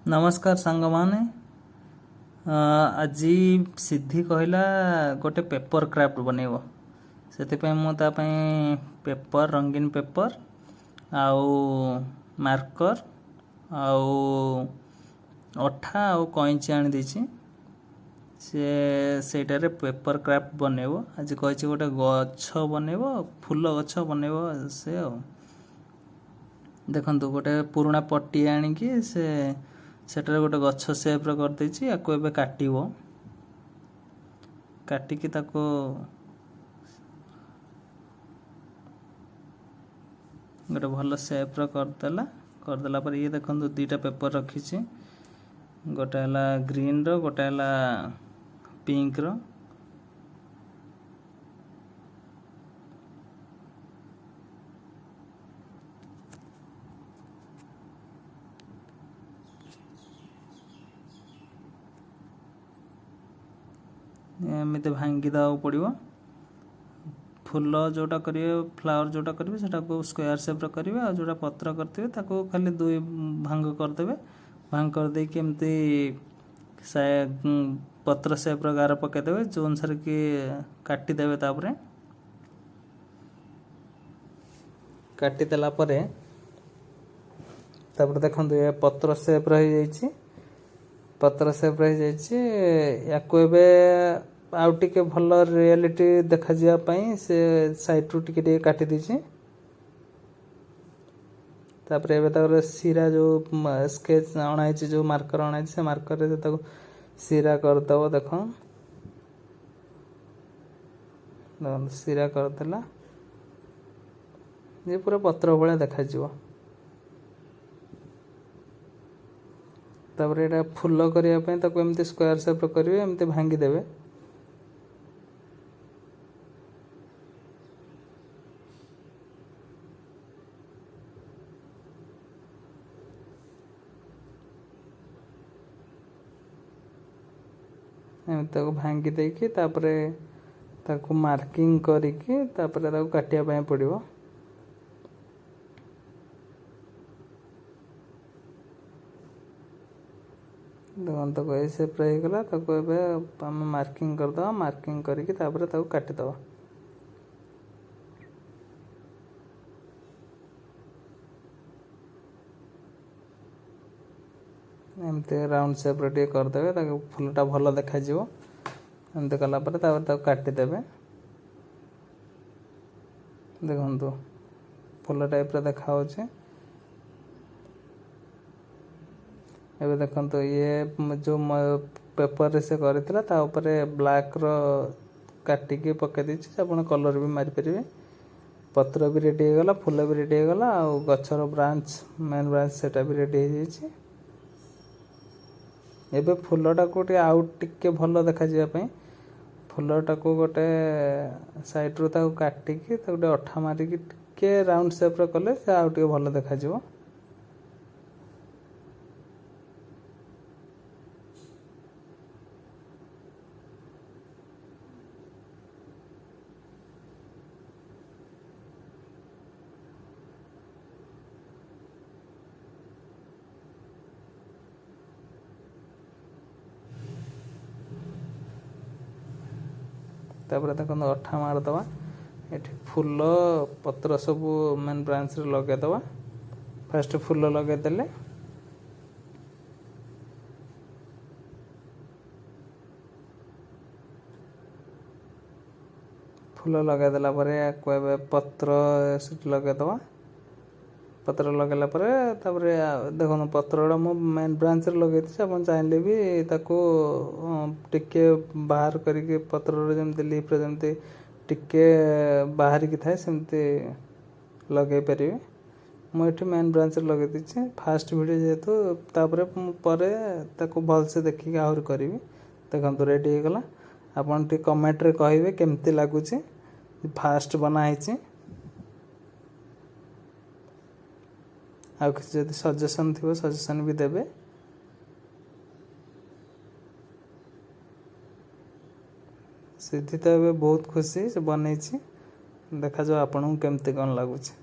ନମସ୍କାର ସାଙ୍ଗମାନେ। ଆଜି ସିଦ୍ଧି କହିଲା ଗୋଟେ ପେପର୍ କ୍ରାଫ୍ଟ ବନେଇବ। ସେଥିପାଇଁ ମୁଁ ତା ପାଇଁ ପେପର୍, ରଙ୍ଗୀନ ପେପର୍ ଆଉ ମାର୍କର୍ ଆଉ ଅଠା ଆଉ କଇଁଚି ଆଣିଦେଇଛି। ସେ ସେଇଟାରେ ପେପର୍ କ୍ରାଫ୍ଟ ବନେଇବ। ଆଜି କହିଛି ଗୋଟେ ଗଛ ବନେଇବ, ଫୁଲ ଗଛ ବନେଇବ ସେ। ଆଉ ଦେଖନ୍ତୁ, ଗୋଟେ ପୁରୁଣା ପଟି ଆଣିକି ସେ ସେଠାରେ ଗୋଟେ ଗଛ ସେପ୍ର କରିଦେଇଛି। ୟାକୁ ଏବେ କାଟିବ। କାଟିକି ତାକୁ ଗୋଟେ ଭଲ ସେପ୍ର କରିଦେଲା। କରିଦେଲା ପରେ ଇଏ ଦେଖନ୍ତୁ, ଦୁଇଟା ପେପର୍ ରଖିଛି। ଗୋଟେ ହେଲା ଗ୍ରୀନ୍ର, ଗୋଟେ ହେଲା ପିଙ୍କର। ଏମିତି ଭାଙ୍ଗି ଦେବାକୁ ପଡ଼ିବ। ଫୁଲ ଯେଉଁଟା କରିବେ, ଫ୍ଲାୱାର ଯେଉଁଟା କରିବେ, ସେଟାକୁ ସ୍କୋୟାର ସେପ୍ର କରିବେ। ଆଉ ଯେଉଁଟା ପତ୍ର କରିଥିବେ, ତାକୁ ଖାଲି ଦୁଇ ଭାଙ୍ଗ କରିଦେବେ। ଭାଙ୍ଗ କରିଦେଇକି ଏମିତି ପତ୍ର ସେପ୍ର ଗାର ପକାଇଦେବେ, ଯେଉଁ ଅନୁସାରେ କି କାଟିଦେବେ। ତାପରେ କାଟିଦେଲା ପରେ ତାପରେ ଦେଖନ୍ତୁ, ଏ ପତ୍ର ସେପ୍ର ହେଇଯାଇଛି। ପତ୍ର ସେପ୍ର ହେଇଯାଇଛି। ୟାକୁ ଏବେ ଆଉ ଟିକେ ଭଲ ରିଆଲିଟି ଦେଖାଯିବା ପାଇଁ ସେ ସାଇଡ଼ରୁ ଟିକେ ଟିକେ କାଟି ଦେଇଛି। ତାପରେ ଏବେ ତାର ଶିରା ଯେଉଁ ସ୍କେଚ୍ ଅଣାହେଇଛି, ଯେଉଁ ମାର୍କର ଅଣାହେଇଛି, ସେ ମାର୍କରରେ ସେ ତାକୁ ଶିରା କରିଦେବ। ଦେଖନ୍ତୁ, ଶିରା କରିଦେଲା ଯେ ପୁରା ପତ୍ର ଭଳିଆ ଦେଖାଯିବ। ତାପରେ ଏଇଟା ଫୁଲ କରିବା ପାଇଁ ତାକୁ ଏମିତି ସ୍କୋୟାର ସେପ୍ର କରିବେ, ଏମିତି ଭାଙ୍ଗିଦେବେ। ଏମିତି ତାକୁ ଭାଙ୍ଗି ଦେଇକି ତାପରେ ତାକୁ ମାର୍କିଂ କରିକି ତାପରେ ତାକୁ କାଟିବା ପାଇଁ ପଡ଼ିବ। ଦେଖନ୍ତୁ, ତାକୁ ଏଇ ସେପ୍ର ହେଇଗଲା। ତାକୁ ଏବେ ଆମେ ମାର୍କିଂ କରିଦେବା। ମାର୍କିଂ କରିକି ତାପରେ ତାକୁ କାଟିଦେବା। ଏମିତି ରାଉଣ୍ଡ ସେପ୍ର ଟିକେ କରିଦେବେ, ତାକୁ ଫୁଲଟା ଭଲ ଦେଖାଯିବ। ଏମିତି କଲା ପରେ ତାପରେ ତାକୁ କାଟିଦେବେ। ଦେଖନ୍ତୁ, ଫୁଲ ଟାଇପ୍ର ଦେଖାହେଉଛି। ଏବେ ଦେଖନ୍ତୁ, ଇଏ ଯେଉଁ ପେପରରେ ସେ କରିଥିଲା, ତା ଉପରେ ବ୍ଲାକ୍ର କାଟିକି ପକାଇ ଦେଇଛି। ଆପଣ କଲର୍ ବି ମାରିପାରିବେ। ପତ୍ର ବି ରେଡ଼ି ହେଇଗଲା, ଫୁଲ ବି ରେଡ଼ି ହେଇଗଲା, ଆଉ ଗଛର ବ୍ରାଞ୍ଚ, ମେନ୍ ବ୍ରାଞ୍ଚ, ସେଟା ବି ରେଡ଼ି ହେଇଯାଇଛି। ଏବେ ଫୁଲଟାକୁ ଟିକେ ଆଉ ଟିକେ ଭଲ ଦେଖାଯିବା ପାଇଁ ଫୁଲଟାକୁ ଗୋଟେ ସାଇଡ଼ରୁ ତାକୁ କାଟିକି ତାକୁ ଟିକେ ଅଠା ମାରିକି ଟିକେ ରାଉଣ୍ଡ ସେପ୍ର କଲେ ସେ ଆଉ ଟିକେ ଭଲ ଦେଖାଯିବ। ତାପରେ ଦେଖନ୍ତୁ, ଅଠା ମାରିଦେବା ଏଠି। ଫୁଲ ପତ୍ର ସବୁ ମେନ୍ ବ୍ରାଞ୍ଚରେ ଲଗେଇଦେବା। ଫାଷ୍ଟ ଫୁଲ ଲଗେଇଦେଲେ। ଫୁଲ ଲଗେଇଦେଲା ପରେ ୟାକୁ ଏବେ ପତ୍ର ସେଠି ଲଗେଇଦେବା। ପତ୍ର ଲଗେଇଲା ପରେ ତାପରେ ଦେଖନ୍ତୁ, ପତ୍ରଟା ମୁଁ ମେନ୍ ବ୍ରାଞ୍ଚରେ ଲଗେଇଛି। ଆପଣ ଚାହିଁଲେ ବି ତାକୁ ଟିକେ ବାହାର କରିକି, ପତ୍ରର ଯେମିତି ଲିଫ୍ର ଯେମିତି ଟିକେ ବାହାରିକି ଥାଏ, ସେମିତି ଲଗେଇ ପାରିବେ। ମୁଁ ଏଠି ମେନ୍ ବ୍ରାଞ୍ଚରେ ଲଗେଇ ଦେଇଛି, ଫାଷ୍ଟ ଭିଡ଼ିଓ ଯେହେତୁ। ତାପରେ ମୁଁ ପରେ ତାକୁ ଭଲସେ ଦେଖିକି ଆହୁରି କରିବି। ଦେଖନ୍ତୁ, ରେଡ଼ି ହେଇଗଲା। ଆପଣ ଟିକେ କମେଣ୍ଟରେ କହିବେ କେମିତି ଲାଗୁଛି। ଫାଷ୍ଟ ବନା ହେଇଛି। ଆଉ କିଛି ଯଦି ସଜେସନ୍ ଥିବ, ସଜେସନ୍ ବି ଦେବେ। ସିଦ୍ଧି ତ ଏବେ ବହୁତ ଖୁସି, ସେ ବନେଇଛି। ଦେଖାଯାଉ ଆପଣଙ୍କୁ କେମିତି କ'ଣ ଲାଗୁଛି।